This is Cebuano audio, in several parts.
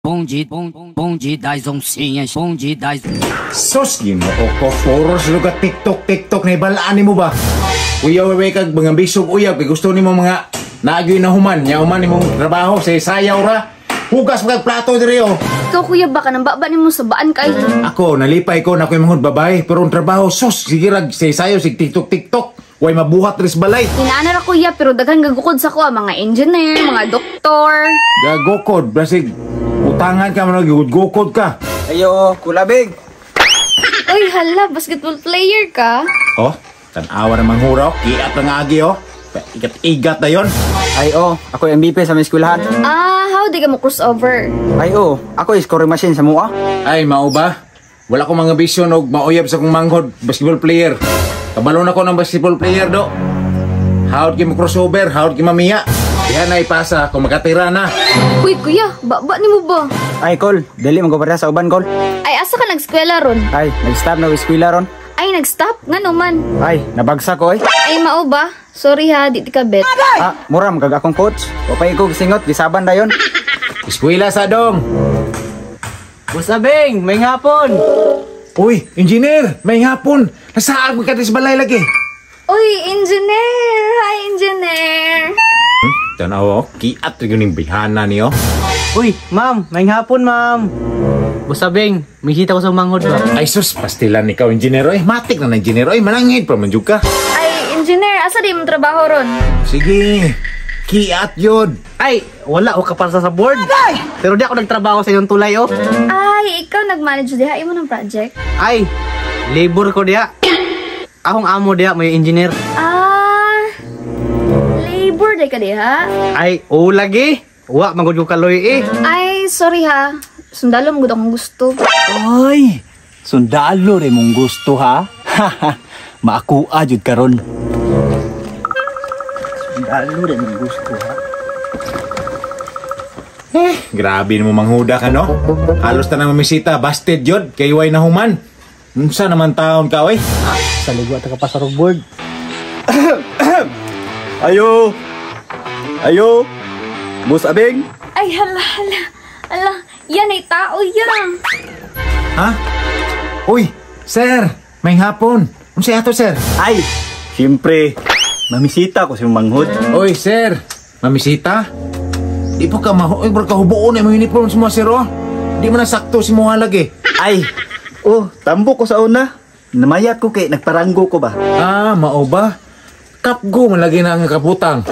Bonde, bonde das oncinhas, bonde das. Sus, Ginoo ko, puros lugar TikTok, TikTok, na ibalaan nimo ba? Uyaw, uyaw, kag mga bisog uyab, kay gusto nimo mga naagoy na human, nya human nimong trabaho, sa sayaw ra. Hugas mga plato diri oh. Ikaw, kuya, baka nang baba nimo sa baan kay. Ako, nalipay ko na ako'y manghod babay, pero ang trabaho, sus, sige rag, say sayaw, sig TikTok, TikTok. Way mabuhat ris balay. Inaana ra, kuya, pero daghan gagukod sa ko ang mga engineer, mga doktor. Gagukod, basig, utangan ka man, gugukod ka. Ayo, kulabig. Uy, hala, basketball player ka? Oh, tanawa na manghura, oh. Iat lang agi, oh. Igat-igat na yon. Ay oh, ako MVP sa may eskwelahan. Ah, how di ka mo crossover? Ay oh, ako scoring machine sa mua. Ay, mao ba? Wala ko mga bisyon og mauyab sa kong manghod, basketball player. Kabalo na ko ng basketball player, do. How'd ki mo crossover, how'd ki mamiya. Diyan na ipasa kung makatira na. Uy, kuya, baba nimo ba? Ay kol, dili man ko pareha sa uban kol. Ay, asa ka nagskwela ron? Ay, nag-stop na eskwela ron. Ay, nag-stop? Ngano man? Ay, nabagsak ko eh. Ay, mao ba? Sorry ha, di ka bet. Ah, mura man kag akong coach. Wapay ko gisingot, gisaban dayon. Eskwela sa dong. Boss Abing, may hapon. Uy, engineer, may hapon. Nasaag mo ka sa balay lagi. Uy, engineer! Hi, engineer! Tanaw, oh, kiat rin yung bihana niyo. Uy, ma'am, may hapon, ma'am. Boss Abing, may kita ko sa manghod ba? Ay sus, pastilan ikaw, engineer. Ay, matik na na, engineer. Ay, manangid pa man jud ka. Ay, engineer, asa di mo trabaho ron? Sige, kiat yun. Ay, wala ko kapasa sa board. Pero di ako nagtrabaho sa iyong tulay, oh. Ay, ikaw nag-manage diha imo ng project? Ay, labor ko diha. Akong amo diha, may engineer. Ah, labor day ka diha? Ay, oo lagi. Wa, magud ko kaloy eh. Ay, sorry ha. Sundalo mo gud akong gusto. Ay, sundalo rin mong gusto ha. Maakua jud karon. Sundalo rin mong gusto ha. Eh, grabe mo manghuda ka, no? Halos ta nang mamisita, busted yun, kay way na human. Unsa naman taon ka, oy? Sa ligo at ka sa board. Ayo. Ayo. Boss Abing. Ay, hala, hala. Hala, yan ay tao yan. Ha? Uy, sir, may hapon. Unsa ato, sir? Ay, siyempre, mamisita ko si manghod. Uy, sir, mamisita? Di pa ka mahu... Uy, bro, kahubuon na yung uniform sa mga sir, oh. Di mo na sakto si Muha lagi. Ay, oh, tambo ko sa una. Namayat ko kay nagparanggo ko ba? Ah, mao ba? Kapgo man lagi na ang kaputang.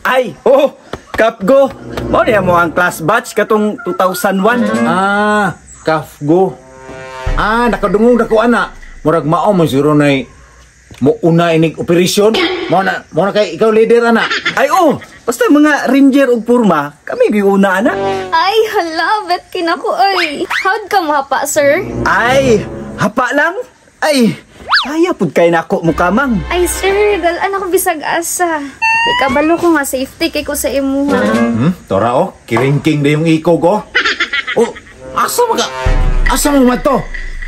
Ay, oh, Kapgo. Mao niya mo ang class batch katong 2001. Ah, kafgo. Ah, nakadungog na ko ana. Murag mao mo siguro nay mo una inig operasyon. Mao na kay ikaw leader ana. Ay, oh, basta mga ranger ug purma, kami giuna ana. Ay, hala, bet kinako ay. How'd ka mahapa, sir? Ay, hapa lang. Ay, kaya pud kay nako mukamang. Ay, sir, dalaan ako bisag asa. Ikabalo ko nga safety kay ko sa imuha. Tora oh, kiringking na yung ikog oh. Oh, asa mo ka? Asa mo man to?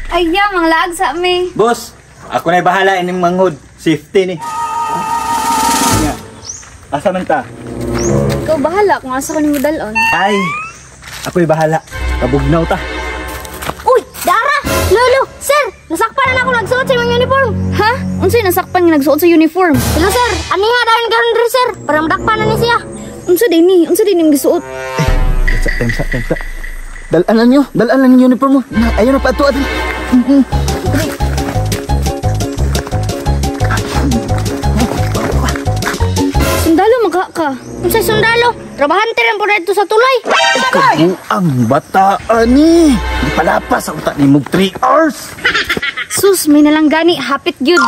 Ay, ya, mga laag sa ami. Boss, ako na'y bahala ining manghod. Safety ni. Nga. Asa man ta? Ikaw bahala kung asa ko nimo dalon. Ay, ako'y bahala. Kabugnaw ta. Uy, Dara! Lolo! Sir! Nasakpan na ako nagsuot sa imong uniform! Ha? Unsay nasakpan nga nagsuot sa uniform? Hello, sir! Ani nga dahil garon rin, sir! Para madakpan na ni siya! Unsa din ni? Unsa din nimong gisuot? Sa time, sa time, sa. Dalaan lang nyo. Dalaan lang yung uniform mo. Na, ayaw na pa ato. Sundalo maka ka. Unsay sundalo? Trabahante rin po dito sa tulay! Kabuang bataan ni. Di palapas sa utak ni mong 3 hours. Sus, may nalang gani hapit gyud.